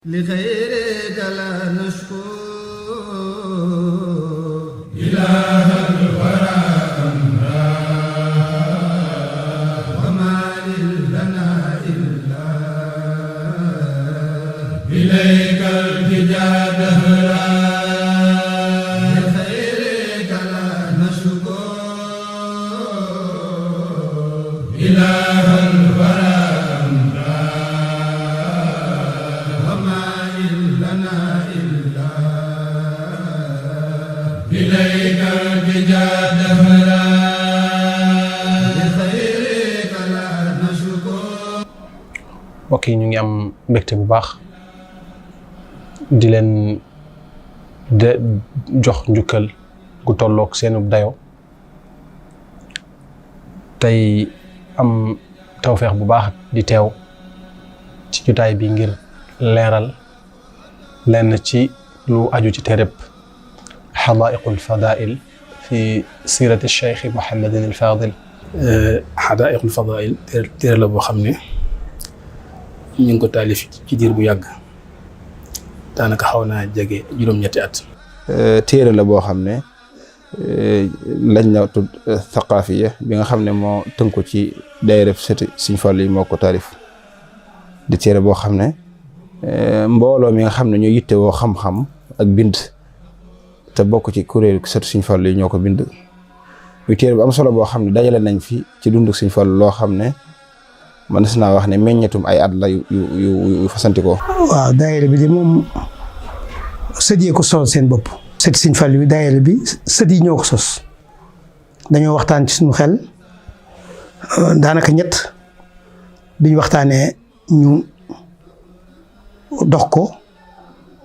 لخيرك لا نشكو إله الورى أمرا وما لنا إلا إليك التجا دهرا لخيرك لا نشكو إله الورى إليك التجا دهرا لخيرك لا نشكو. mbokk yi ñu ngi am mbégte bu baax di leen jox njukkal gu tolloog seenub dayo tey am tawfeex bu baax di teew ci jotaay bi ngir leeral lenn ci lu aju ci téereb Hadaa'iqul Fadaa'il fi siirati Cheikh Mouhamadin al-Faadil. Hadaa'iqul Fadaa'il téere la boo xam ne ñu ngi ko taalif ci diir bu yàgg daanaka xaw naa jege juróom-ñetti at. téere la boo xam ne lañ na tudd thaqaafiya bi nga xam ne moo tënku ci daayira sëti Sëñ Fallu yi moo ko taalif di téere boo xam ne mbooloo mi nga xam ne ñoo yitte woo xam-xam ak bind te bokk ci kuréel sëtu Sëñ Fallu yi ñoo ko bind muy téere bu am solo boo xam ne dajale nañ fi ci dundu Sëñ Fallu loo xam ne man si naa wax ne meññetum ay at la yu fasantikoo. waaw daayira bi de moom sët yi ko sos seen bopp. sëti Sëñ Fallu bi daayira bi sët yi ñoo ko sos dañoo waxtaan ci suñu xel daanaka ñett biñ waxtaanee ñu dox ko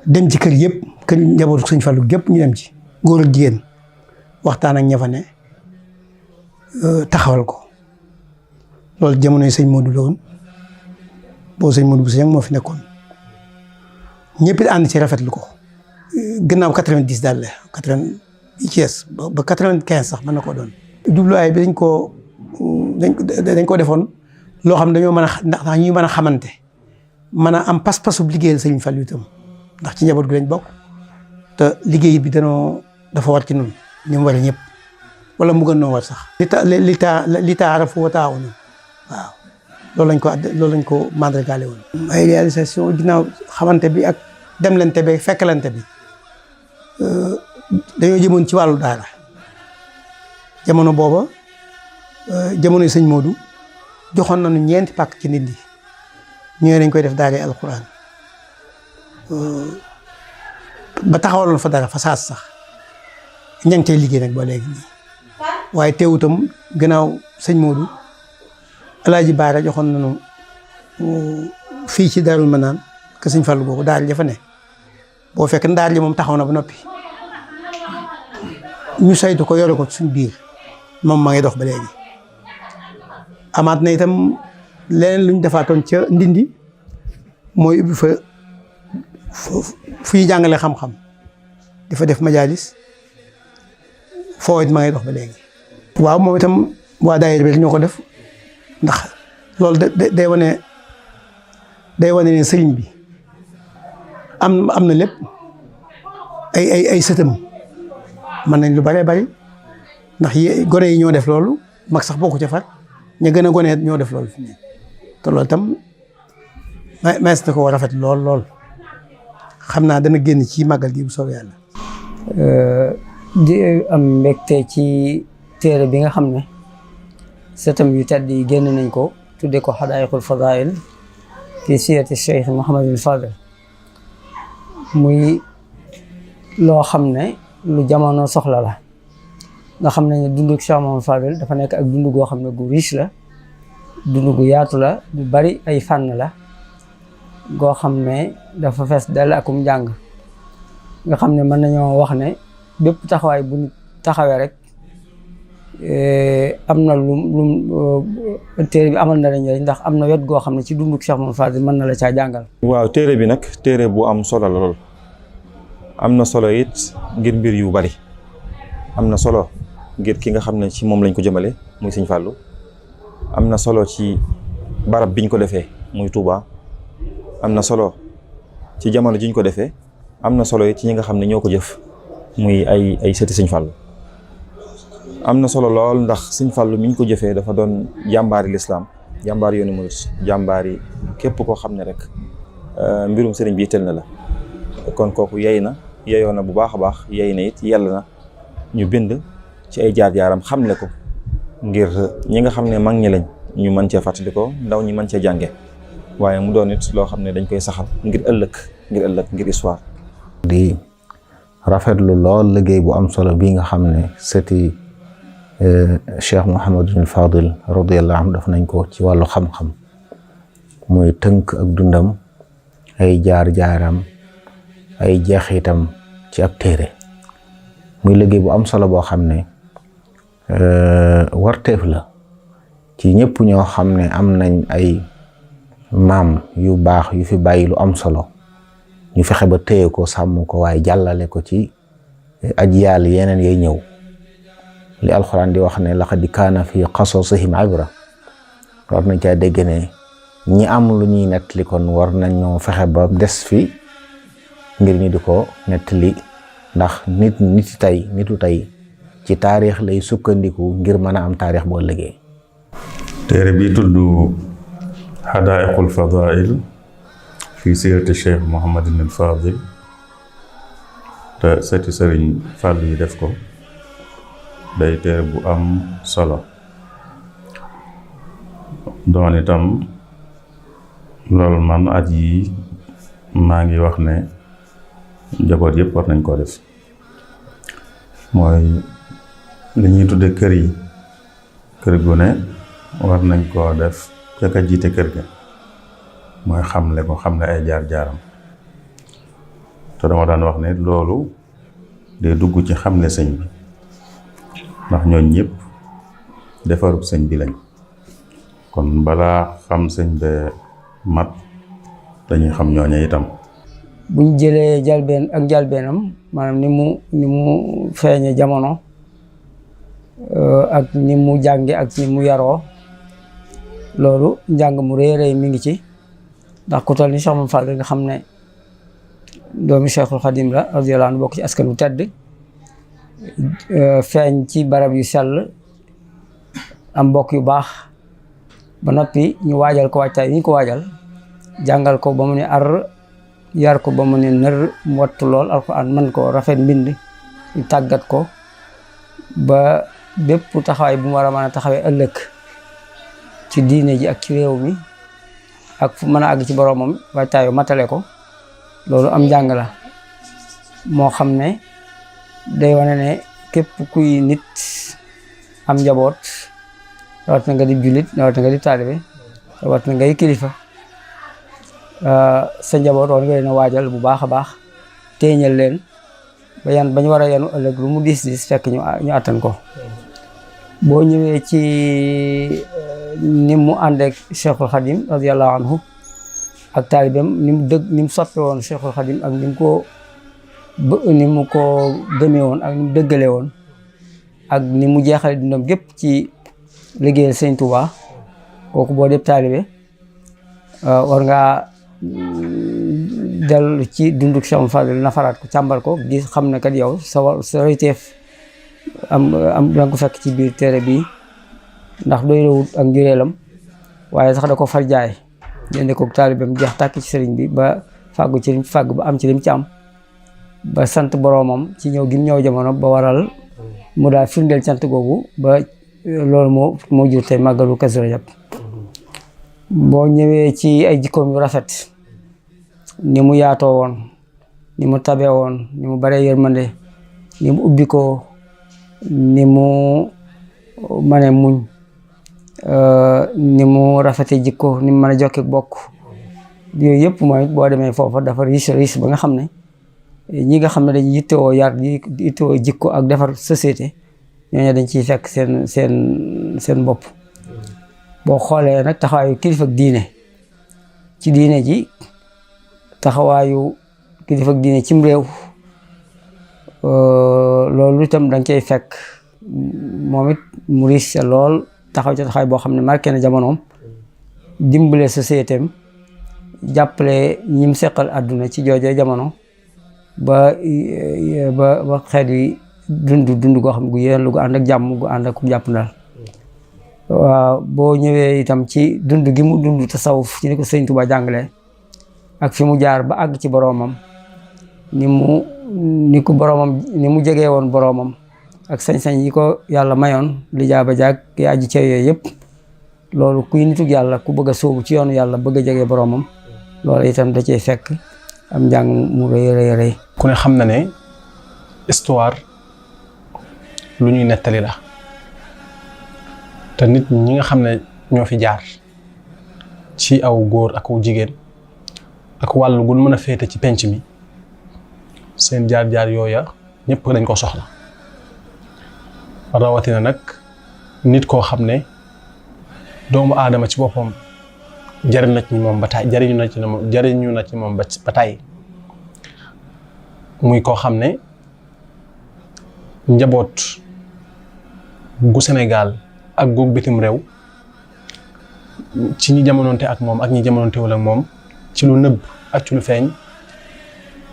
dem ci kër yëpp kër njabootu Sëñ Fallu gépp ñu dem ci góor ak jigéen waxtaan ak ña fa ne taxawal ko loolu jamonoy sëñ Modou la woon boo sëñ Modou bu sëñ moo fi nekkoon ñëpp it ànd ci rafetlu ko gannaaw 90 daal la 80 Thiès ba 95 sax mën na koo doon. jubluwaay bi dañ ko defoon loo xam ne dañoo mën a ndax ñuy mën a xamante mën a am pas-pasub liggéeyal Sëñ Fallu itam ndax ci njaboot gi lañ bokk te liggéey bi dafa war ci ñun ni mu waree ñëpp wala mu gën noo war sax. li taarafu wa taawunu waaw loolu lañ ko mandargaale woon. ay réalisation ginnaaw xamante bi ak demlante bi fekkalante bi dañoo jëmoon ci wàllu daara jamono booba jamonoy sëñ Modou joxoon nañu ñeenti pàkk ci nit ñi ñooy dañ koy def daara alxuraan ba taxawaloon fa dara fa saas sax ña ngi cay liggéey nag ba léegi nii waaye teewutam gannaaw sëñ Modou Alaaji Baara joxoon nañu fii ci Daarul Manaan que Sëñ Fallu boobu daara ja fa ne boo fekk ndaar li moom taxaw na ba noppi ñu saytu ko yore ko suñ biir moom ma ngi dox ba léegi amaat na itam leneen luñ defaatoon ca Ndindi mooy ubbi fa fu ñuy jàngale xam-xam di fa def majalis foo it ma ngi dox ba léegi. waaw moom itam waa daayira bi ñoo ko def ndax loolu day wane ne sëriñ bi am na lépp ay sëtam mën nañ lu bare bari ndax gone yi ñoo def loolu mag sax bokku ca far ña gën a gone ñoo def loolu fi ne te loolu itam mees na ko war a rafet lool xam naa dana génn ci màggal gi bu soobee yàlla. di am mbégte ci téere bi nga xam ne sëtam yu tedd yi génn nañ ko tudde ko Hadaa'iqul Fadaa'il fi siirati Cheikh Mouhamadul Faadil muy loo xam ne lu jamono soxla la nga xam ne dunduk Cheikh Mouhamadul Faadil dafa nekk ak dund goo xam ne gu riche la dund gu yaatu la bu bari ay fànn la goo xam ne dafa fees dell akum njàng nga xam ne mën nañoo wax ne bépp taxawaay bu nit taxawee rek am na lu téere bi amal na la njëriñ ndax am na wet goo xam ne ci dunduk Cheikh Mouhamadul Faadil mën na la caa jàngal. waaw téere bi nag téere bu am solo la lool am na solo it ngir mbir yu bari am na solo ngir ki nga xam ne ci moom lañ ko jëmale muy Sëñ Fallu am na solo ci barab biñ ko defee muy Touba am na solo ci jamono ji ñu ko defee am na solo ci ñi nga xam ne ñoo ko jëf muy ay sëti Sëñ Fallu. am na solo lool ndax Sëñ Fallu mi ñu ko jëfee dafa doon jàmbaari lislaam jàmbaari yoonu murit jàmbaari képp koo xam ne rek mbirum sëriñ bi itteel na la kon kooku yeyoo na bu baax a baax yey na it yàlla na ñu bind ci ay jaar-jaaram xamle ko ngir ñi nga xam ne mag ñi lañ ñu mën cee fàttali ko ndaw ñi mën cee jànge waaye mu doon it loo xam ne dañ koy saxal ngir ëllëg ngir histoire. di rafetlu lool liggéey bu am solo bii nga xam ne sëti Cheikh Mouhamadul Fadil radiyallahu anhu def nañ ko ci wàllu xam-xam muy tënk ak dundam ay jaar-jaaram ay jeexitam ci ab téere muy liggéey bu am solo boo xam ne warteef la ci ñëpp ñoo xam ne am nañ ay maam yu baax yu fi bàyyi lu am solo ñu fexe ba téye ko sàmm ko waaye jàllale ko ci ajyaal yeneen yay ñëw li alxuraan di wax ne laqad kaana fi qasasihim ibra war nañ caa dégg ne ñi am lu ñuy nettali kon war nañoo fexe ba des fi ngir ñu di ko nettali ndax nitu tey ci taarix lay sukkandiku ngir mën a am taarix boo ëllëgee. téere bi tudd Hadaa'iqul Fadaa'il fi siirati Cheikh Mouhamadul Fadil te sëti Sëriñ Fallu yi def ko day téere bu am solo doon itam loolu man at yi maa ngi wax ne njaboot yëpp war nañ koo def mooy li ñuy tudde kër gu ne war nañ koo def ca ka jiite kër ga mooy xamle ay jaar-jaaram te dama daan wax ne loolu day dugg ci xamle sëñ bi ndax ñooñ ñëpp defarub sëñ bi lañ kon balaa xam sëñ be mat dañuy xam ñooñe itam. buñ jëlee jalbeenam maanaam ni mu feeñe jamono ak ni mu jànge ak ni mu yaroo loolu njàng mu rëy mi ngi ci ndax ku toll ni Cheikh Mouhamadou Fadil nga xam ne doomi Cheikhul Khadim la radiyallahu anhu bokk ci askan wu tedd feeñ ci barab yu sell am mbokk yu baax ba noppi ñu waajal ko waajtaay ñu ko waajal jàngal ko ba mu ne ar yar ko ba mu ne nër mu wattu lool alxuraan mën ko rafet mbind ñu tàggat ko ba bépp taxawaay bu mu war a mën a taxawee ëllëg ci diine ji ak ci réew mi ak fu mën a àgg ci boroomam waajtaayu matale ko loolu am njàng la moo xam ne day wane ne képp kuy nit am njaboot rawat na nga di jullit rawat na nga di taalibe rawat na ngay kilifa sa njaboot war nga leen a waajal bu baax a baax téeñal leen ba bañ war a yanu ëllëg lu mu diis fekk ñu attan ko boo ñëwee ci ni mu àndeek Cheikhul Khadim radiyallahu anhu ak taalibeem ni mu soppe woon Cheikhul Khadim ak ni mu ko gëmee woon ak ni mu dëggale woon ak ni mu jeexale dundam gépp ci liggéeyal Sëñ Tuubaa kooku boo def taalibe war ngaa dellu ci dunduk Cheikh Mouhamadou Fadil nafaraat ko càmbar ko gis xam ne kat yow sa royteef am danga ko fekk ci biir téere bi ndax doy la wut ak njureelam waaye sax da ko far jaay jënde ko taalibeem jeex tàkk ci sëriñ bi ba fàggu ci lim fàgg ba am ci lim ci am ba sant boroomam ci ñëw gi mu ñëw jamono ba waral mu daal firndeel cant googu ba loolu moo jur tey màggalu Kazu Rajab boo ñëwee ci ay jikkoom yu rafet ni mu yaatoo woon ni mu tabee woon ni mu baree yërmande ni mu ubbi ko ni mu mane muñ ni mu rafete jikko ni mu mën a jokke bokk yooyu yëpp mooy boo demee foofa dafa riche ba nga xam ne ñi nga xam ne dañuy yittewoo yar di yittewoo jikko ak defar société ñooñu dañ ciy fekk seen bopp boo xoolee nag taxawaayu kilifa ak diine ci diine ji taxawaayu kilifa ak diine cim réew loolu itam da nga cay fekk moom it mu riche lool taxaw ci taxawaay boo xam ne marqué na jamonoom dimbale société am jàppale ñim seqal àdduna ci joojo jamono ba xeet yi dund goo xam gu yéen lu gu ànd ak jàmm gu ànd ak ku jàpp ndal waaw boo ñëwee itam ci dund gi mu dund tasawuf ci ni ko sëñ Tuubaa jàngale ak fi mu jaar ba àgg ci boroomam ni mu jegee woon boroomam ak sañ-sañ yi ko yàlla mayoon li jaaba jaag yi aji ca yooyu yëpp loolu kuy nitug yàlla ku bëgg a sóobu ci yoonu yàlla bëgg a jegee boroomam loolu itam da cee fekk am njàng mu rëy. ku ne xam na ne histoire lu ñuy nettali la te nit ñi nga xam ne ñoo fi jaar ci aw góor ak aw jigéen ak wàllu gun mën a féete ci penc mi seen jaar-jaar yooya ñëpp dañ ko soxla rawatina nag nit koo xam ne doomu aadama ci boppam jariñ na ci moom ba tay jariñu na ci moom ba tay muy koo xam ne njaboot gu Sénégal ak gu bitim réew ci ñi jamonoonte ak moom ak ñi jamonoontewul ak moom ci lu nëbb ak ci lu feeñ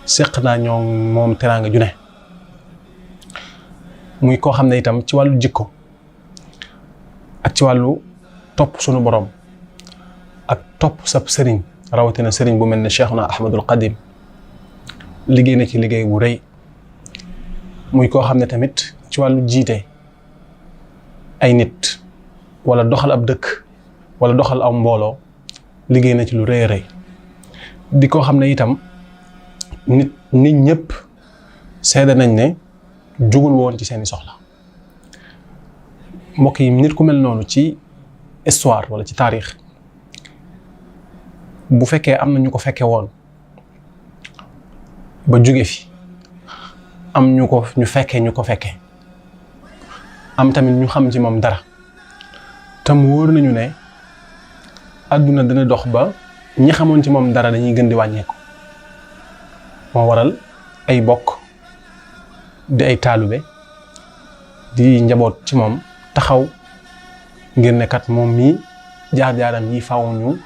seq naa ñoo moom teraanga ju ne muy koo xam ne itam ci wàllu jikko ak ci wàllu topp sunu borom ak topp sab sëriñ rawatina sëriñ bu mel ne Cheikhuna Ahmadul Qadim liggéey na ci liggéey bu rëy muy koo xam ne tamit ci wàllu jiite ay nit wala doxal ab dëkk wala doxal aw mbooloo liggéey na ci lu rëy a rëy di koo xam ne itam nit ñëpp seede nañ ne jugul woon ci seeni soxla mbokk yi nit ku mel noonu ci histoire wala ci taarix bu fekkee am na ñu ko fekke woon ba jóge fi am ñu ko fekkee am tamit ñu xam ci moom dara tam wóor nañu ne àdduna dina dox ba ñi xamoon ci moom dara dañuy gën di wàññeeku moo waral ay bokk di ay taalube di njaboot ci moom taxaw ngir ne kat moom mii jaar-jaaram yi faaw ñu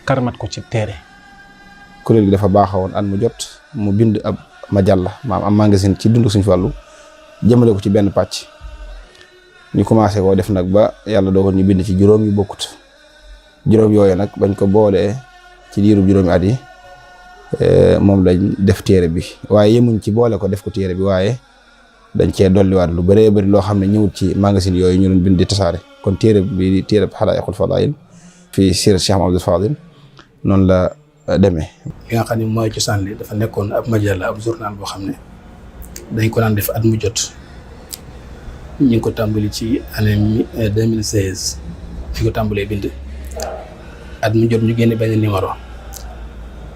karmat ko ci téere. kuréel gi dafa baaxawoon at mu jot mu bind ab majalla am magasin ci dundu Sëñ Fallu jëmale ko ci benn pàcc ñu commencé koo def nag ba yàlla dogal ñu bind ci juróom yu bokkut juróom yooyu nag bañ ko boolee ci diirub juróomi at yi moom lañ def téere bi waaye yemuñ ci boole ko def ko téere bi waaye dañ cee dolliwaat lu bëree bëri loo xam ne ñëwut ci magasin yooyu ñu doon bind di tasaare kon téere bi di téere Hadaa'iqul Fadaa'il fii sirat Cheikh Mouhamadoul Fadil noonu la demee. li nga xam ne mooy cosaan li dafa nekkoon ab majalla ab journal boo xam ne dañ ko daan def at mu jot ñu ngi ko tàmbali ci année 2016 fi ko tàmbalee bind at mu jot ñu génne benn numéro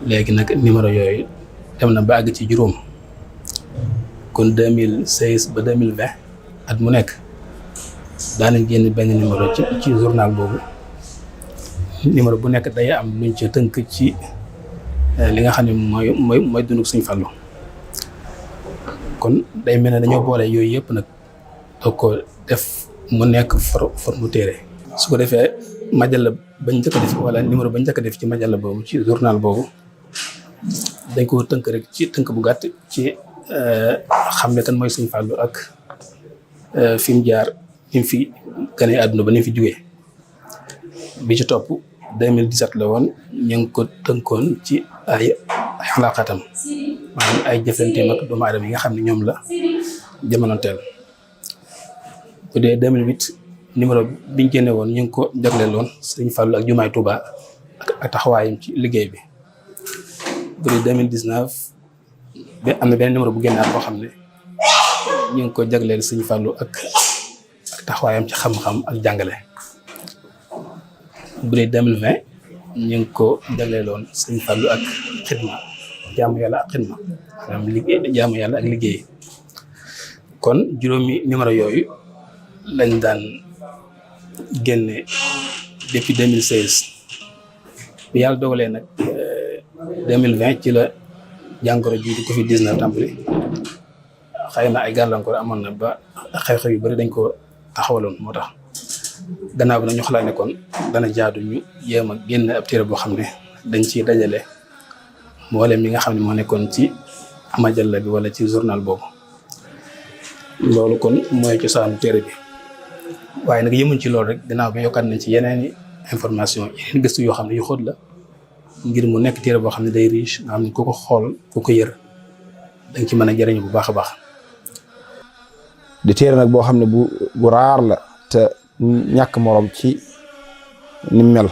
léegi nag numéro yooyu dem na ba àgg ci juróom kon 2016 ba 2020 at mu nekk daanañ génn benn numéro ci journal boobu numéro bu nekk day am luñ ca tënk ci li nga xam ne mooy dunduk Sëñ Fallu kon day mel ne dañoo boole yooyu yëpp nag doog ko def mu nekk forme téere su ko defee majalla bañ njëkk a def wala numéro bañ njëkk a def ci majalla boobu ci journal boobu dañ ko tënk rek ci tënk bu gàtt ci xam ne kan mooy Sëñ Fallu ak fi mu jaar ni mu fi ganee àdduna ba ni mu fi jugee bi ci topp 2017 la woon ñu ngi ko tënkoon ci ay xalaaxatam maanaam ay jëflanteem ak doomu aadama yi nga xam ne ñoom la jamonoonteel bu dee 2008 numéro biñ génne woon ñu ngi ko jagleeloon Sëñ Fallu ak jumaay Tuuba ak taxawaayam ci liggéey bi bu dee 2019 am na benn numéro bu génnaat boo xam ne ñu ngi ko jagleel Sëñ Fallu ak taxawaayam ci xam-xam ak jàngale bu dee 2020 ñu ngi ko jagleeloon Sëñ Fallu ak xidma jaamu yàlla ak xidma maanaam liggéey jaamu yàlla ak liggéey kon juróomi numéro yooyu lañ daan génne depuis 2016 bi yàlla dogalee nag 2020 ci la jàngoro ji di Covid-19 tàmbali xëy na ay gàllankoor amoon na ba xew-xew yu bari dañ ko taxawaloon moo tax gannaaw bi nag ñu xalaat ne kon dana jaadu ñu jéem a génn ab téere boo xam ne dañ ciy dajale mboolem mi nga xam ne moo nekkoon ci majalla bi wala ci journal boobu. loolu kon mooy cosaanu téere bi waaye nag yemuñ ci loolu rek ginnaaw bi yokkaat nañ ci yeneen information yeneen gëstu yoo xam ne yu xóot la ngir mu nekk téere boo xam ne day riche nga xam ne ku ko xool ku ko yër danga ci mën a jëriñu bu baax a baax. di téere nag boo xam ne bu raar la te ñàkk morom ci ni mel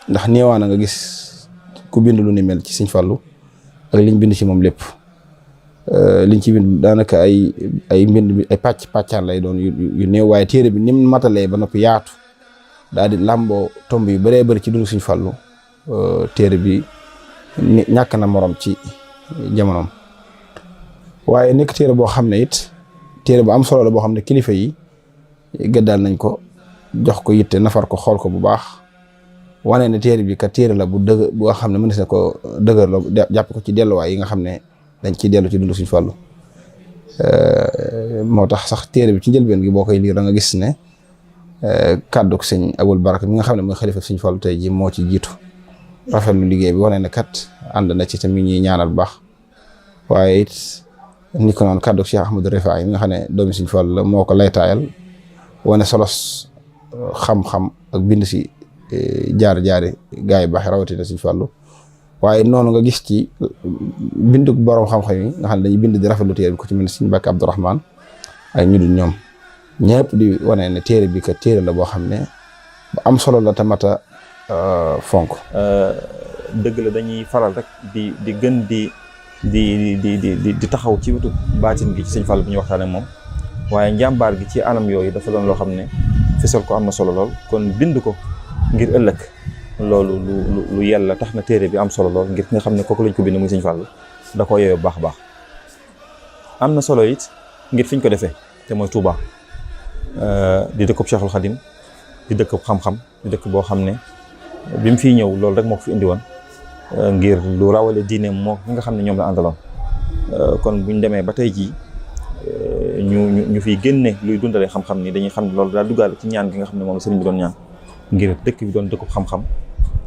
ndax néewaana nga gis ku bind lu ni mel ci Sëñ Fallu ak liñ bind ci moom lépp liñ ci bind daanaka ay mbind bi ay pàccaan lay doon yu néew waaye téere bi ni mu matalee ba noppi yaatu daal di làmboo tomb yu bëree bëri ci dundu Sëñ Fallu téere bi ñàkk na morom ci jamonoom waaye nekk téere boo xam ne it téere bu am solo la boo xam ne kilifa yi gëddaal nañ ko jox ko yitte nafar ko xool ko bu baax wane ne téere bi kat téere la bu dëgg bu nga xam ne mënees na ko dëgër la jàpp ko ci delluwaay yi nga xam ne dañ ciy dellu ci dundu Sëñ Fallu moo tax sax téere bi ci njëlbeen gi boo koy liir da nga gis ne kàddug Sëñ Abul Baraka mi nga xam ne mooy xalifa Sëñ Fallu tey ji moo ci jiitu rafetlu liggéey bi wane ne kat ànd na ci tamit ñuy ñaanal bu baax waaye it ni ko noonu kàddug Cheikh Ahmadou Rifaay mi nga xam ne doomi Sëñ Fallu la moo ko laytaayal wane solos xam-xam ak bind si jaar-jaari gaa yi baax rawatina Sëñ Fallu waaye noonu nga gis ci bindug borom xam-xam yi nga xam ne dañuy bind di rafetlu téere bi ku ci mel ne Sëñ Mbàkke Abdourahman ak ñu dul ñoom ñëpp di wane ne téere bi kat téere la boo xam ne bu am solo la te mat a fonk. dëgg la dañuy faral rek di gën di taxaw ci wetu baatin gi ci Sëñ Fallu bu ñuy waxtaanee moom waaye njàmbaar gi ci anam yooyu dafa doon loo xam ne fisal ko am na solo lool kon bind ko ngir ëllëg loolu lu yàlla tax na téere bi am solo lool ngir nga xam ne kooku lañ ko bind muy Sëñ Fallu da koo yeyoo baax a baax. am na solo it ngir fiñ ko defee te mooy Touba di dëkkub Cheikhul Khadim di dëkkub xam-xam di dëkk boo xam ne bi mu fiy ñëw loolu rek moo ko fi indi woon ngir lu rawale diine moo nga xam ne ñoom la àndaloon kon buñ demee ba tey jii ñu fiy génne luy dundale xam-xam ni dañuy xam ne loolu daal duggaale ci ñaan gi nga xam ne moom la sëriñ bi doon ñaan ngir dëkk bi doon dëkkub xam-xam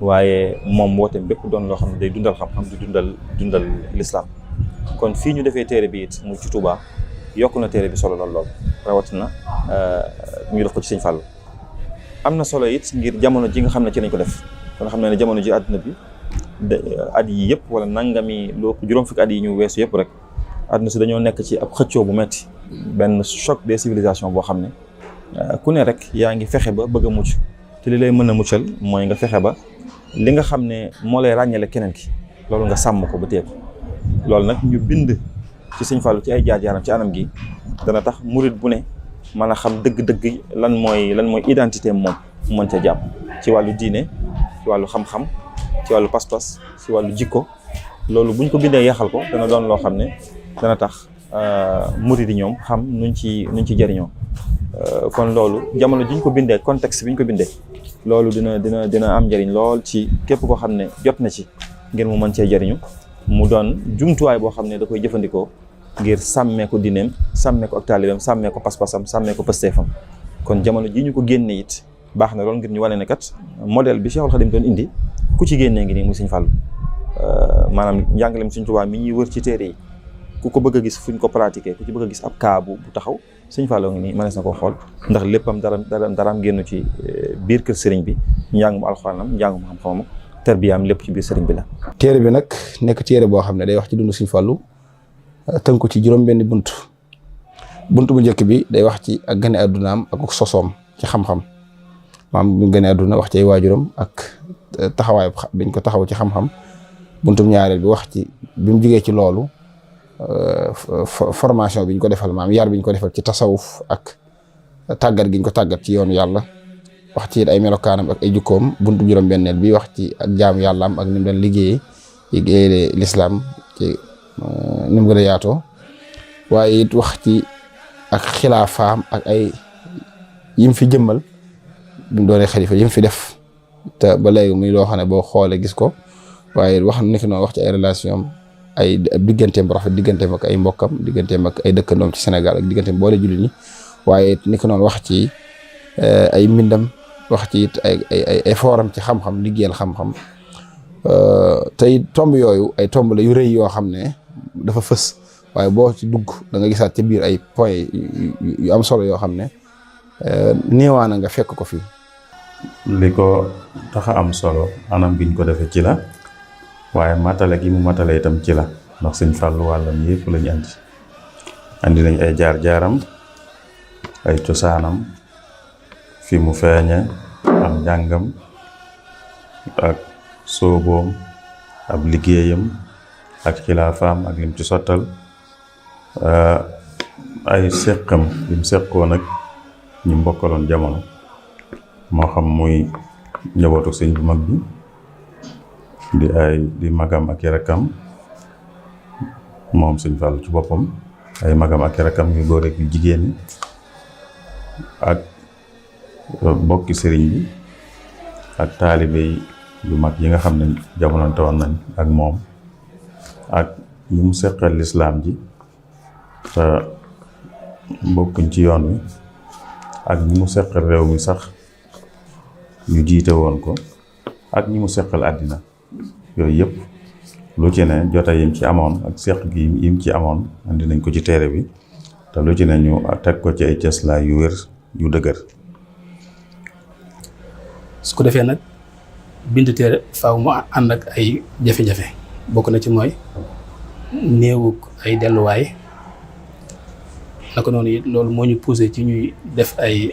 waaye moom wooteem bépp doon loo xam ne day dundal xam-xam di dundal lislaam kon fii ñu defee téere bi it mu ci Touba yokk na téere bi solo lool rawatina ñu def ko ci Sëñ Fallu am na solo it ngir jamono ji nga xam ne ci lañ ko def kon xam ne jamono ji àdduna bi at yi yëpp wala nangami lu ëpp juróom fukki at yi ñu weesu yëpp rek àdduna si dañoo nekk ci ab xëccoo bu metti benn choc des civilisations boo xam ne ku ne rek yaa ngi fexe ba bëgg a mucc te li lay mën a muccal mooy nga fexe ba li nga xam ne moo lay ràññale keneen ki loolu nga sàmm ko ba téye ko loolu nag ñu bind ci Sëñ Fallu ci ay jaar-jaaram ci anam gi dana tax murit bu ne mën a xam dëgg-dëgg lan mooy identité moom mu mën ca jàpp ci wàllu diine ci wàllu xam-xam ci wàllu pas-pas ci wàllu jikko loolu buñ ko bindee yaxal ko dana doon loo xam ne dana tax murit yi ñoom xam nuñ ci jëriñoo kon loolu jamono jiñ ko bindee contexte biñ ko bindee loolu dina am njëriñ lool ci képp koo xam ne jot na ci ngir mu mën cee jëriñu mu doon jumtuwaay boo xam ne da koy jëfandikoo ngir sàmmee ko diineem sàmmee ko ak taalibeem sàmmee ko pas-pasam sàmmee ko pësteefam kon jamono ji ñu ko génnee it baax na lool ngir ñu wane ne kat modèle bi Cheikhul Khadim doon indi ku ci génnee ngi nii muy Sëñ Fallu maanaam njàngaleem Sëñ Tuubaa mi ñuy wër ci téere yi ku ko bëgg a gis fuñ ko pratiquer ku ci bëgg a gis ab cas bu taxaw Sëñ Fallu ngi nii mënees na koo xool ndax léppam daraam génn ci biir kër sëriñ bi njàngum alxuraanam njàngum xam-xamam tarbiyaam lépp ci biir sëriñ bi la. téere bi nag nekk téere boo xam ne day wax ci dundu Sëñ Fallu tënku ci juróom-benni bunt bu njëkk bi day wax ci ak gane addunaam ak sosoom ci xam-xam maam bu gane adduna wax ci ay waajuram ak taxawaay biñ ko taxaw ci xam-xam buntum ñaareel bi wax ci bi mu jógee ci loolu formation biñ ko defal maam yar biñ ko defal ci tasawuf ak tàggat giñ ko tàggat ci yoonu yàlla wax ci ay melokaanam ak ay jukkoom buntu juróom-benneel bi wax ci ak jaamu yàllaam ak ni mu doon liggéeyee lislaam ci ni mu gën a yaatoo waaye it wax ci ak xilaafaam ak ay yim fi jëmmal bi mu doonee xalifa yim fi def te ba léegi muy loo xam ne boo xoolee gis ko waaye wax na ki noonu wax ci ay relation ay digganteem bu rafet digganteem ak ay mbokkam digganteem ak ay dëkkandoom ci Sénégal ak digganteem boole jullit ñi waaye ni ki noonu wax ci ay mbindam wax ci it ay fooram ci xam-xam liggéeyal xam-xam tey tomb yooyu ay tomb la yu rëy yoo xam ne dafa fës waaye boo ci dugg da nga gisaat ci biir ay point yu am solo yoo xam ne néewaana nga fekk ko fi. li ko tax a am solo anam giñ ko defee ci la waaye matale gi mu matale itam ci la ndax sëñ Fallou wàllam yëpp lañu andi nañ ay jaar-jaaram ay cosaanam fi mu feeñe am njàngam ak sooboom ab liggéeyam ak xilaafaam ak lim ci sottal ay seqam lim seqoo nag ñu mbokkaloon jamono moo xam muy njabootu sëñ bu mag bi di magam ak rakkam moom sëñ Fallou ci boppam ay magam ak rakkam yu góor ak yu jigéen ñi ak bokki sëriñ bi ak taalibe yu mag yi nga xam ne jamonante woon nañ ak moom ak ñu mu seqal lislaam ji te bokkuñ ci yoon wi ak ñi mu seqal réew mi sax ñu jiite woon ko ak ñi mu seqal àddina yooyu yëpp lu ci ne jotaay yim ci amoon ak seq gi yim ci amoon andi nañ ko ci téere bi te lu ci ne ñu teg ko ci ay cëslaay yu wér yu dëgër. su ko defee nag bind téere faaw mu ànd ak ay jafe-jafe bokk na ci mooy néewug ay delluwaay naka noonu it loolu moo ñu poussé ci ñuy def ay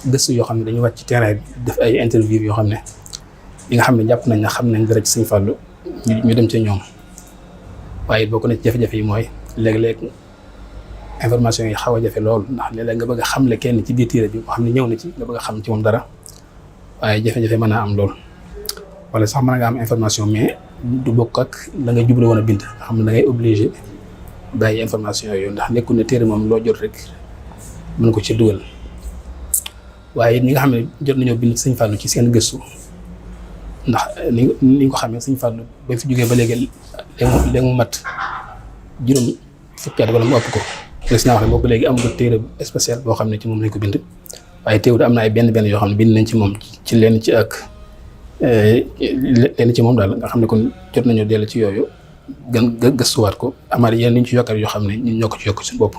gëstu yoo xam ne dañuy wàcc ci terrain bi def ay interview yoo xam ne yi nga xam ne jàpp nañ ne xam nañ dara ci Sëñ Fallou ñu dem ci ñoom waaye bokk na ci jafe-jafe yi mooy léeg-léeg information yi xaw a jafe loolu ndax léeg-léeg nga bëgg a xamle kenn ci biir téere bi boo xam ne ñëw na ci nga bëgg a xam ci moom dara waaye jafe-jafe mën naa am lool wala sax mën nga am information mais du bokk ak la nga jublu woon a bind nga xam ne da ngay obligé bàyyi information yooyu ndax nekkul ne téere moom loo jot rek mën ko ci dugal waaye ñi nga xam ne jot nañoo bind Sëñ Fallou ci seen gëstu ndax ni ko xamee Sëñ Fallou ba fi jógee ba léegi mu mat juróom fukki at wala mu ëpp ko des naa wax ne boobu léegi am nga téere spécial boo xam ne ci moom lañ ko bind waaye teewul am na ay benn yoo xam ne bind nañ ci moom ci lenn ci ak lenn ci moom daal nga xam ne kon jot nañoo dellu ci yooyu gën gëstuwaat ko amaat yenn ñu ci yokkat yoo xam ne ñun ñoo ko ci yokk suñu bopp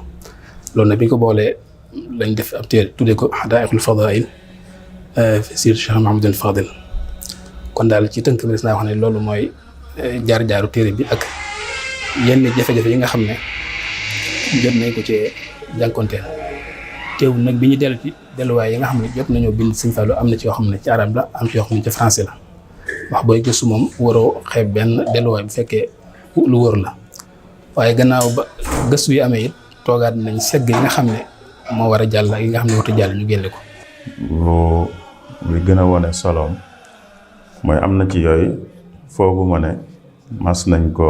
loolu nag bi ñu ko boolee lañ def ab téere tuddee ko Hadaa'iqul Fadaa'il fi siirati Cheikh Mouhamadul Fadil kon daal ci tënk bi des naa wax ne loolu mooy jaar-jaaru téere bi ak yenn jafe-jafe yi nga xam ne jot nañ ko ci jànkonteel teewul nag bi ñu dellu ci delluwaay yi nga xam ne jot nañoo bind Sëñ Fallou am na ci yoo xam ne ci arab la am ci yoo xam ne ci français la wax booy gëstu moom waroo xeeb benn delluwaay bu fekkee lu wóor la waaye gannaaw ba gëstu yi amee it toogaat nañ segg yi nga xam ne moo war a jàll ak yi nga xam ne warut a jàll ñu génne ko. lu gën a wone soloom mooy am na ci yooyu foogu ma ne mas nañ ko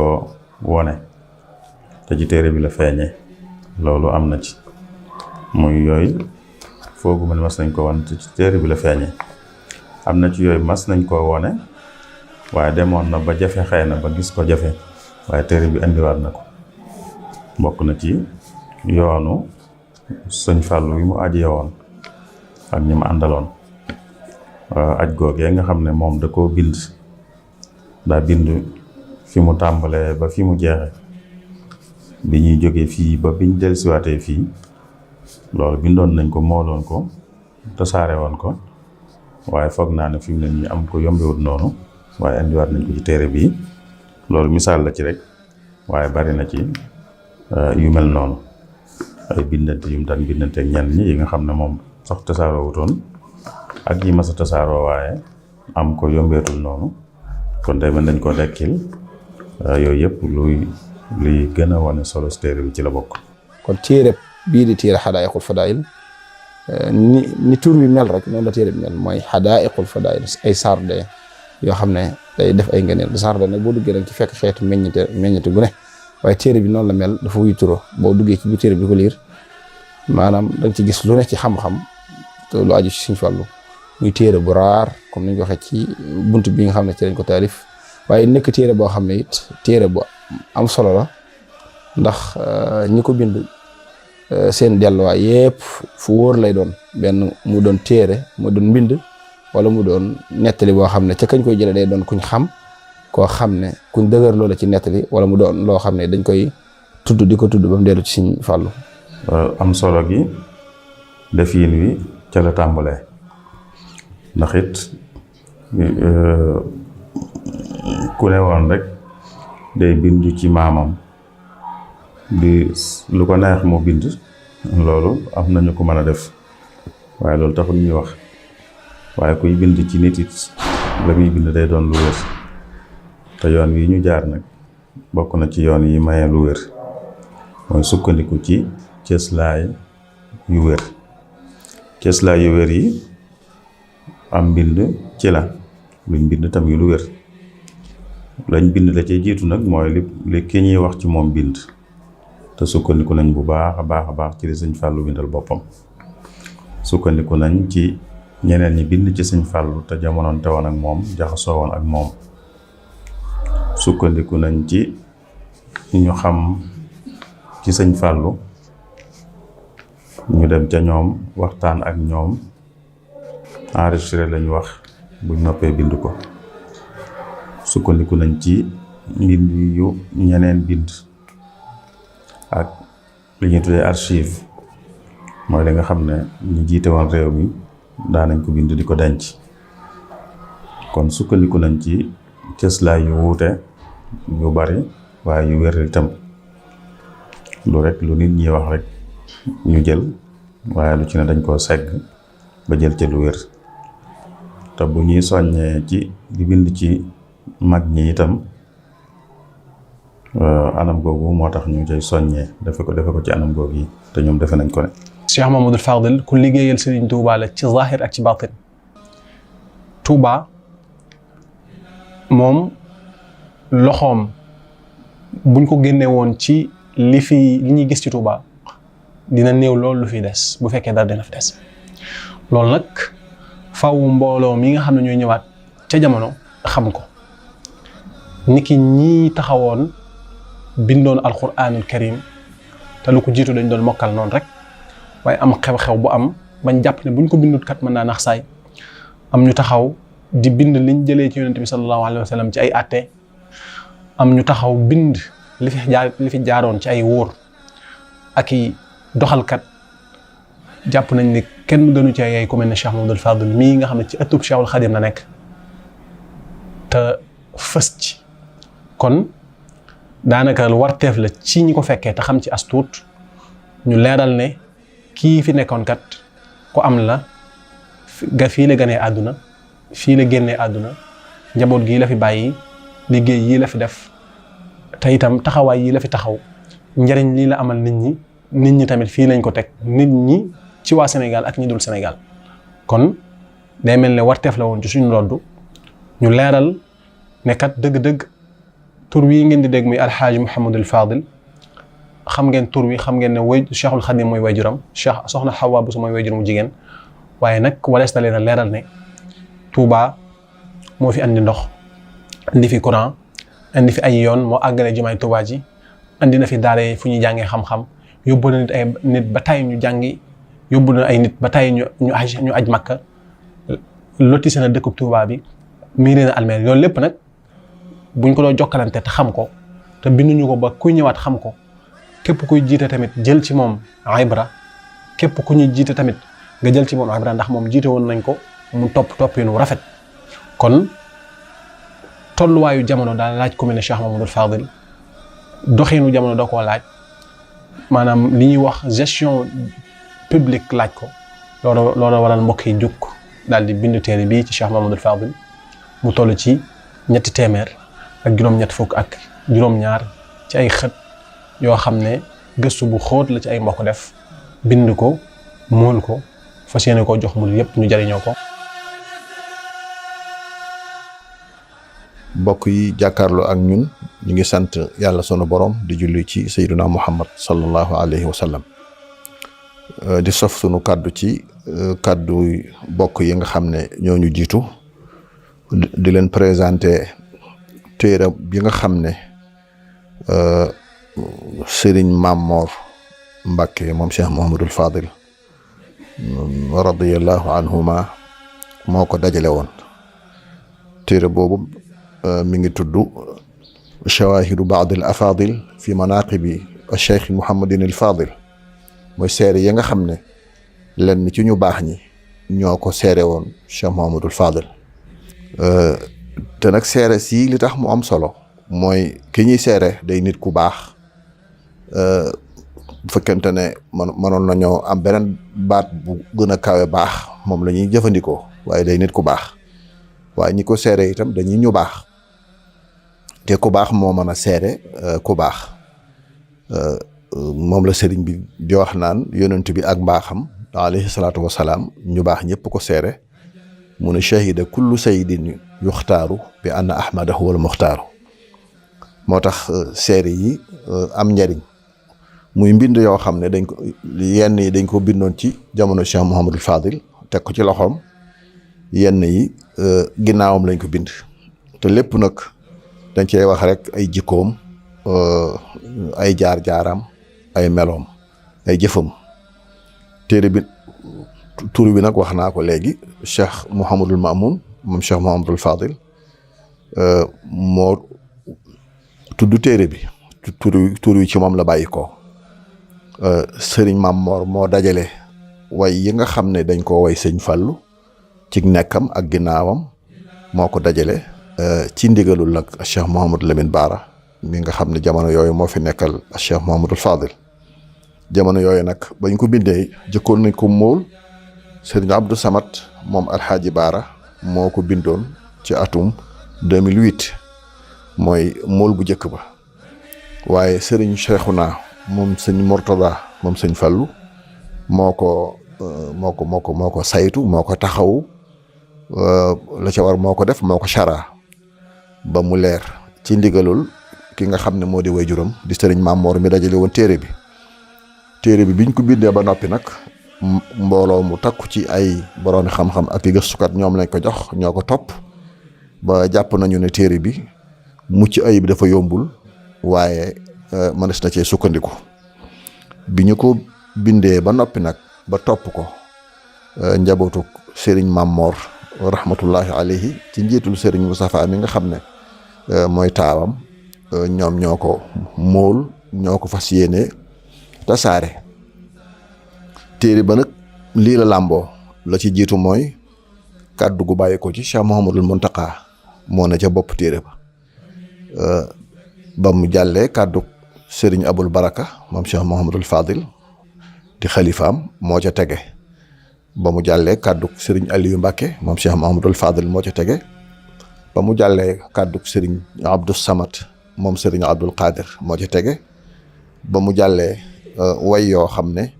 wone te ci téere bi la feeñee loolu am na ci muy yooyu foogu ma ne mas nañ ko wone te ci téere bi la feeñee am na ci yooyu mas nañ koo wone waaye demoon na ba jafe xëy na ba gis ko jafe waaye téere bi indiwaat na ko bokk na ci yoonu Sëñ Fallou yi mu ajee woon ak ñi ma àndaloon aj googee nga xam ne moom da koo bind daa bind fi mu tàmbalee ba fi mu jeexe bi ñuy jógee fii ba biñ dellusiwaatee fii loolu bindoon nañ ko mooloon ko tasaare woon ko waaye foog naa ne fi mu ne ñu am ko yombewut noonu waaye indiwaat nañ ko ci téere bii loolu misaal la ci rek waaye bari na ci yu mel noonu ay bindante yu mu daan bindante ñenn ñi yi nga xam ne moom sax tasaaroo wutoon ak yi mas a tasaaroo waaye am ko yombeetul noonu kon day mel dañ ko dekkil yooyu yëpp luy gën a wane solo téere bi ci la bokk. kon téere bii di téere Hadaa'iqul Fadaa'il ni tur bi mel rek noonu la téere bi mel mooy Hadaa'iqul Fadaa'il ay sarde yoo xam ne day def ay ngëneel sarde nag boo duggee rek ci fekk xeetu meññete gu ne waaye téere bi noonu la mel dafa wuy turo boo duggee ci biir téere bi ko liir maanaam da nga ci gis lu ne ci xam-xam te lu aju ci Sëñ Fallou muy téere bu raar comme ni ñu ko waxee ci bunt bi nga xam ne ci lañ ko taalif waaye nekk téere boo xam ne it téere bu am solo la ndax ñi ko bind seen delluwaay yëpp fu wóor lay doon benn mu doon téere mu doon mbind wala mu doon nettali boo xam ne ca kañ koy jëlee day doon kuñ xam koo xam ne kuñ dëgër loola ci nettali wala mu doon loo xam ne dañ koy tudd di ko tudd ba mu dellu ci Sëñ Fallu. am solo gi defiin wi ca la tàmbalee ndax it ku ne woon rek day bind ci maamam di lu ko neex mu bind loolu am nañu ko mën a def waaye loolu taxul ñuy wax waaye kuy bind ci nit it la muy bind day doon lu wér te yoon wi ñu jaar nag bokk na ci yoon yi maye lu wér mooy sukkandiku ci cëslaay yu wér cëslaay yu wér yi am bind ci la luñ bind tam yu lu wér lañ bind la ci jiitu nag mooy li ki ñuy wax ci moom bind te sukkandiku nañ bu baax a baax ci li Sëñ Fallu bindal boppam sukkandiku nañ ci ñeneen ñi bind ci Sëñ Fallu te jamonoon te woon ak moom jaxasoo woon ak moom sukkandiku nañ ci ñu xam ci Sëñ Fallu ñu dem ca ñoom waxtaan ak ñoom enregistré lañ wax buñ noppee bind ko sukkandiku nañ ci mbind yu ñeneen bind ak li ñuy tuddee archive mooy li nga xam ne ñu jiite woon réew mi daanañ ko bind di ko denc kon sukkandiku nañ ci cëslaay yu wuute yu bari waaye yu wér itam lu rek lu nit ñi wax rek ñu jël waaye lu ci ne dañ koo segg ba jël ca lu wér te bu ñuy soññee ci di bind ci mag ñi itam anam googu moo tax ñu cay soññee defe ko ci anam googu yi te ñoom defe nañ ko ne. Cheikh Mamadou Fadil ku liggéeyal Serigne Touba la ci zahir ak ci batin. Touba moom loxoom buñ ko génne woon ci li ñuy gis ci Touba dina néew loolu lu fi des bu fekkee dara dina fi des loolu nag faw mbooloo mi nga xam ne ñooy ñëwaat ca jamono xam ko niki ñii taxawoon bindoon alquranul karim te lu ko jiitu dañ doon mokkal noonu rek waaye am xew-xew bu am bañ jàpp ne buñ ko bindut kat mën naa nax saay am ñu taxaw di bind liñ jëlee ci yonent bi sallallahu alayhi wa sallam ci ay atte am ñu taxaw bind li fi jaaroon ci ay wóor ak i doxalkat jàpp nañ ne kenn gënu ci ay ku mel ne Cheikh Mamadou Fadil mii nga xam ne ci ëttub Cheikhul Khadim la nekk te fës ci kon daanaka lu warteef la ci ñi ko fekkee te xam ci as tuut ñu leeral ne kii fi nekkoon kat ku am la fii la ganee àdduna fii la génnee àdduna njaboot gii la fi bàyyi liggéey yii la fi def te itam taxawaay yii la fi taxaw njariñ lii la amal nit ñi tamit fii lañ ko teg nit ñi ci waa Sénégal ak ñi dul Sénégal kon day mel ne warteef la woon ci suñu ndodd ñu leeral ne kat dëgg-dëgg tur wi ngeen di dégg muy alxaaji Mouhamadul Fadil xam ngeen tur wi xam ngeen ne way Cheikhul Khadim mooy wayjuram soxna Hawa Bousso mooy wayjur mu jigéen waaye nag walees na leen a leeral ne Touba moo fi andi ndox andi fi courant andi fi ay yoon moo àggale jumaay Touba ji andi na fi daara fu ñuy jàngee xam-xam yóbbu na nit ba tay ñu jàngi yóbbu na ay nit ba tay ñu aj Makka lotissé na dëkkub Touba bi miiree na almeer loolu lépp nag buñ ko doon jokkalante te xam ko te binduñu ko ba kuy ñëwaat xam ko képp kuy jiite tamit jël ci moom ibra képp ku ñuy jiite tamit nga jël ci moom ibra ndax moom jiite woon nañ ko mu toppinu rafet kon tolluwaayu jamono daal laaj ku mel ne Cheikh Mamadou Fadil doxinu jamono da koo laaj maanaam li ñuy wax gestion publique laaj ko loolu waral mbokk yi jukk daal di bind téere bii ci Cheikh Mamadou Fadil mu toll ci 300 ak juróom-ñett fukk ak juróom-ñaar ci ay xët yoo xam ne gëstu bu xóot la ci ay mbokk def bind ko mool ko fas yéene koo jox mu yëpp ñu jariñoo ko. mbokk yi jàkkaarloo ak ñun ñu ngi sant yàlla sunu borom di julli ci sayyiduna Muhammad sallallahu alayhi wa sallam di sof sunu kàddu ci kàddu bokk yi nga xam ne ñoo ñu jiitu di leen présenté téere bi nga xam ne Serigne Mamor Mbacké moom Cheikh Mouhamadul Fadil radiyallahu anhuma moo ko dajale woon téere boobu mi ngi tudd shawahidu baad al afadil fi manaqibi cheikh Mouhamadin al Fadil mooy seere yi nga xam ne lenn ci ñu baax ñi ñoo ko seere woon Cheikh Mouhamadul Fadil te nag seere si li tax mu am solo mooy ki ñuy seere day nit ku baax bu fekkente ne mënoon nañoo am beneen baat bu gën a kawe baax moom la ñuy jëfandikoo waaye day nit ku baax waaye ñi ko seere itam dañuy ñu baax te ku baax moo mën a seere ku baax moom la sëriñ bi di wax naan yonent bi ak mbaaxam alayhi salaatu wasalaam ñu baax ñëpp ko seere mu ne shahida kullu sayyidin yuxtaaru bi anna ahmada huwal muxtaaru moo tax seere yi am njariñ muy mbind yoo xam ne dañ ko yenn yi dañ ko bindoon ci jamono Cheikh Mouhamadul Fadil teg ko ci loxoom yenn yi ginnaawam lañ ko bind te lépp nag dañ cey wax rek ay jikkoom ay jaar-jaaram ay meloom ay jëfam téere bi tur bi nag wax naa ko léegi Cheikh Mouhamadul Mamoun moom Cheikh Mouhamadul Fadil moo tudd téere bi tur wi ci moom la bàyyi ko sëriñ Mam Mor moo dajale way yi nga xam ne dañ ko way sëñ Fallu ci nekkam ak ginnaawam moo ko dajale ci ndigalul nag Cheikh Mouhamadou Lamine Bara mi nga xam ne jamono yooyu moo fi nekkal Cheikh Mouhamadul Fadil jamono yooyu nag bañ ko bindee jëkkoon nañ ko móol sëriñ Abdou Samad moom Alxaaji Bara moo ko bindoon ci atum 2008 mooy móol bu njëkk ba waaye sëriñ Cheikhouna moom sëñ Mourtada moom sëñ Fallu moo ko saytu moo ko taxawu la ca war moo ko def moo ko chara ba mu leer ci ndigalul ki nga xam ne moo di waajuram di sëriñ Mam Mor mi dajale woon téere bi biñ ko bindee ba noppi nag mbooloo mu takku ci ay boroomi xam-xam ak i gëstukat ñoom lañ ko jox ñoo ko topp ba jàpp nañu ne téere bi mucc ayib dafa yombul waaye mënees na cee sukkandiku bi ñu ko bindee ba noppi nag ba topp ko njabootu sëriñ Mam Mor rahmatullahi alayhi ci njiitul sëriñ Moustapha mi nga xam ne mooy taawam ñoom ñoo ko móol ñoo ko fas yéene tasaare téere ba nag lii la làmboo la ci jiitu mooy kàddu gu bàyyi ko ci Cheikh Mouhamadul Mountakha moo ne ca bopp téere ba mu jàllee kàddu sëriñ Abul Baraka moom Cheikh Mouhamadul Fadil di xalifaam moo ca tege ba mu jàllee kàddu sëriñ Aliou Mbacke moom Cheikh Mouhamadul Fadil moo ca tege ba mu jàllee kàddu sëriñ Abdou Samad moom sëriñ Abdul Qadir moo ca tege ba mu jàllee way yoo xam ne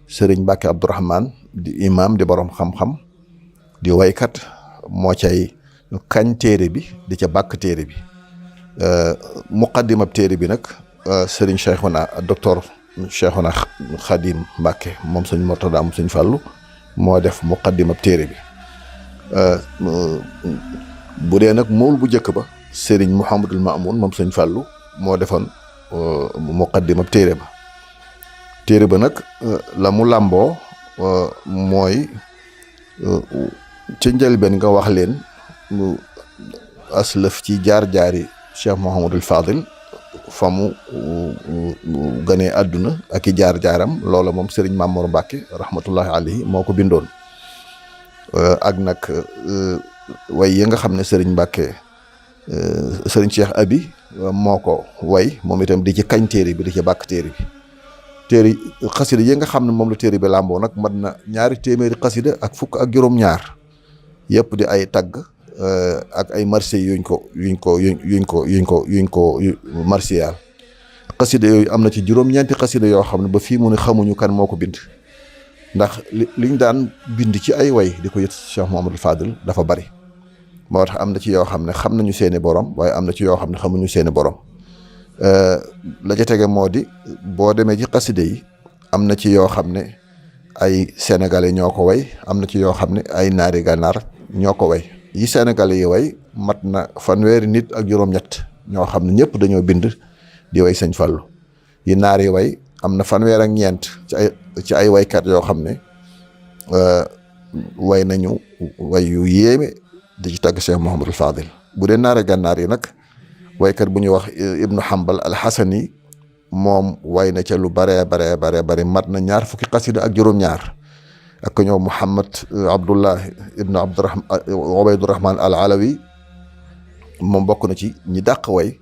sëriñ Mbacke Abdourahman di imam di borom xam-xam di waykat moo cay kañ téere bi di ca bàkk téere bi muqaddimab téere bi nag sëriñ Cheikhouna docteur Cheikhouna Khadim Mbacke moom sëñ Mourtada moom sëñ Fallu moo def muqaddimab téere bi bu dee nag mool bu njëkk ba sëriñ Mouhamadul Mamoun moom sëñ Fallu moo defoon muqaddimab téere ba nag la mu làmboo mooy ci njëlbeen nga wax leen aslëf ci jaar-jaari Cheikh Mouhamadul Fadil fa mu ganee àdduna ak i jaar-jaaram loola moom sëriñ Mamour Mbacke rahmatullahi alayhi moo ko bindoon ak nag way yi nga xam ne sëriñ Mbacke sëriñ Cheikh Abi moo ko way moom itam di ci kañ téere bi di ci bàkk téere bi téere xasida yi nga xam ne moom la téere bi làmboo nag mat na 2 téeméeri xasida ak fukk ak juróom-ñaar yëpp di ay tagg ak ay marché yuñ ko martial xasida yooyu am na ci juróom-ñeenti xasida yoo xam ne ba fii mu ne xamuñu kan moo ko bind ndax liñ daan bind ci ay way di ko yët Cheikh Mouhamadul Fadil dafa bari moo tax am na ci yoo xam ne xam nañu seeni borom waaye am na ci yoo xam ne xamuñu seeni borom la ca tege moo di boo demee ci xasida yi am na ci yoo xam ne ay sénégalais ñoo ko way am na ci yoo xam ne ay naari gànnaar ñoo ko way yi sénégalais yi way mat na 1 nit ak juróom-ñett ñoo xam ne ñëpp dañoo bind di way sëñ Fallu yi naar yi way am na 1 ci ay waykat yoo xam ne way nañu way yu yéeme di ci tagg Cheikh Mouhamadul Fadil bu dee naare gànnaar yi nag waykat bu ñuy wax ibnu Hanbal al-Hasani moom way na ca lu bare mat na 2 fukki xasida ak juróom-ñaar ak ñoo Muhammad Abdullah ibnu Ubaydurrahman al-Alawi moom bokk na ci ñi dàq way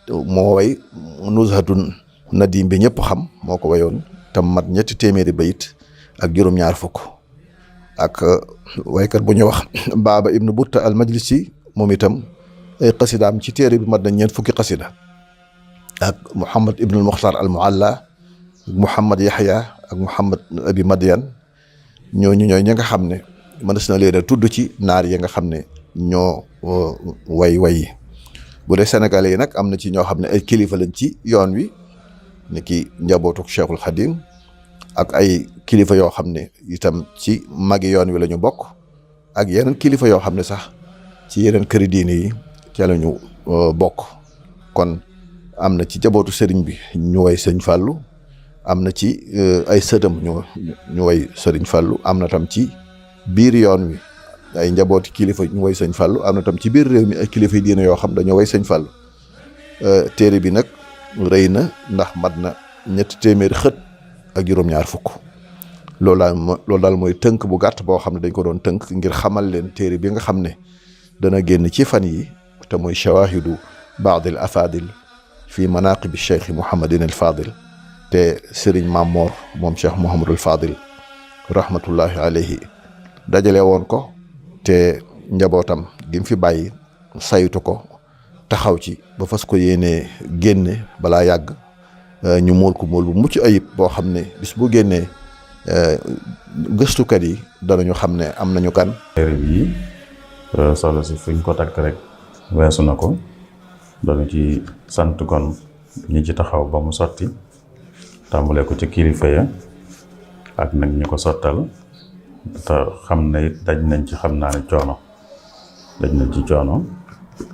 moo way Nuzhatun Nadim bi ñëpp xam moo ko wayoon tam mat 300 bayit ak juróom-ñaar fukk ak waykat bu ñuy wax Baaba ibnu Butta al-Majlisi moom itam ay xasidaam ci téere bi mat na 4 fukki xasida ak Muhammad ibnu al-Mukhtar al-Mualla Muhammad Yahya ak Muhammad Abi Madian ñooñu ñooy ñi nga xam ne mënees na leen a tudd ci naar yi nga xam ne ñoo way yi bu dee sénégalais yi nag am na ci ñoo xam ne ay kilifa lañ ci yoon wi ni ki njabootuk Cheikhul Khadim ak ay kilifa yoo xam ne itam ci magi yoon wi la ñu bokk ak yeneen kilifa yoo xam ne sax ci yeneen këri diine yi ca la ñu bokk kon am na ci njabootu sëriñ bi ñu way sëñ Fallou am na ci ay sëtam ñu way sëriñ Fallou am na tam ci biir yoon wi ay njabooti kilifa ñu way sëñ Fallou am na tam ci biir réew mi ay kilifa yi diine yoo xam dañoo way sëñ Fallou téere bi nag rëy na ndax mat na 300 xët ak juróom-ñaar fukk loolu daal mooy tënk bu gàtt boo xam ne dañ ko doon tënk ngir xamal leen téere bi nga xam ne dana génn ci fan yi te mooy shawahidu baadil afadil fi manaqibi cheikh Mouhamadin al Fadil te Serigne Mamor moom Cheikh Mouhamadul Fadil rahmatullahi alayhi dajale woon ko te njabootam gi mu fi bàyyi saytu ko taxaw ci ba fas ko yéenee génne balaa yàgg ñu mool ko mool bu mucc ayib boo xam ne bis bu génnee gëstukat yi danañu xam ne am nañu kan. téere bi solo si fuñ ko takk rek weesu na ko dañu ci sant kon ñi ci taxaw ba mu sotti tàmbale ko ci kilifa ya ak nag ñi ko sottal te xam ne it daj nañ ci xam naa ne coono daj nañ ci coono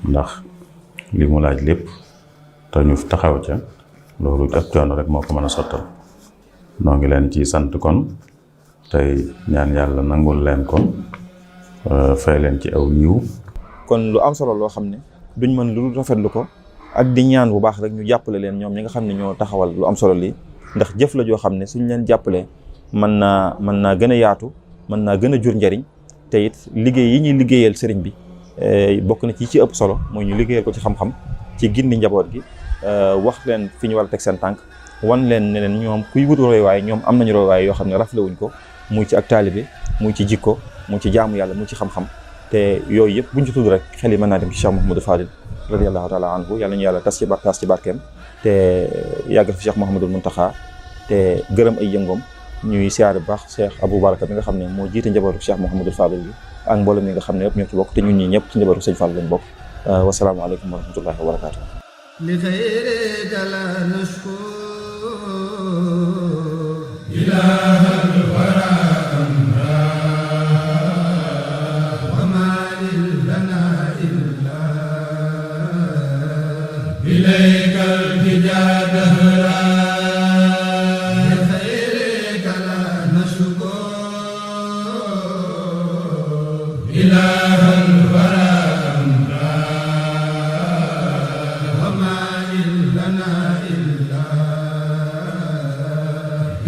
ndax li mu laaj lépp te ñu taxaw ca loolu ak coono rek moo ko mën a sottal noo ngi leen ci sant kon tey ñaan yàlla nangul leen ko fay leen ci aw yiw kon lu am solo loo xam ne duñ mën lu rafetlu ko ak di ñaan bu baax rek ñu jàppale leen ñoom ñi nga xam ne ñoo taxawal lu am solo lii ndax jëf la joo xam ne suñ leen jàppalee mën naa gën a yaatu mën naa gën a jur njariñ te it liggéey yi ñuy liggéeyal sëriñ bi bokk na ci ëpp solo mooy ñu liggéeyal ko ci xam-xam ci gindi njaboot gi wax leen fi ñu war a teg seen tànk wan leen ne leen ñoom kuy wut royuwaay ñoom am nañu royuwaay yoo xam ne rafetlu wuñ ko muy ci ak taalibe muy ci jikko muy ci jaamu yàlla muy ci xam-xam te yooyu yëpp buñ ci tudd rek xel yi mën naa dem ci Cheikh Mouhamadou Fadil radiyallahu taala anhu yàlla ñu yàlla tas ci barkeem te yàggal fi Cheikh Mouhamadul Muntaxa te gërëm ay yëngoom ñuy siyaare bu baax Cheikh Abou Baraka bi nga xam ne moo jiite njabootu Cheikh Mouhamadul Fadil bi ak mboolem mi nga xam ne yëpp ñoo ci bokk te ñun ñi ñëpp ci njabootu Sëñ Fall lañ bokk wasalaamaaleykum wa rahmatullahi wa barakaatu. li xayrika la nashku ilahal wara amra wa ma lana illa ilayka al-tijadahra li xayrika la nashku ilahal wara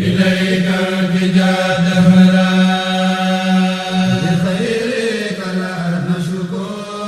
إليك التجارة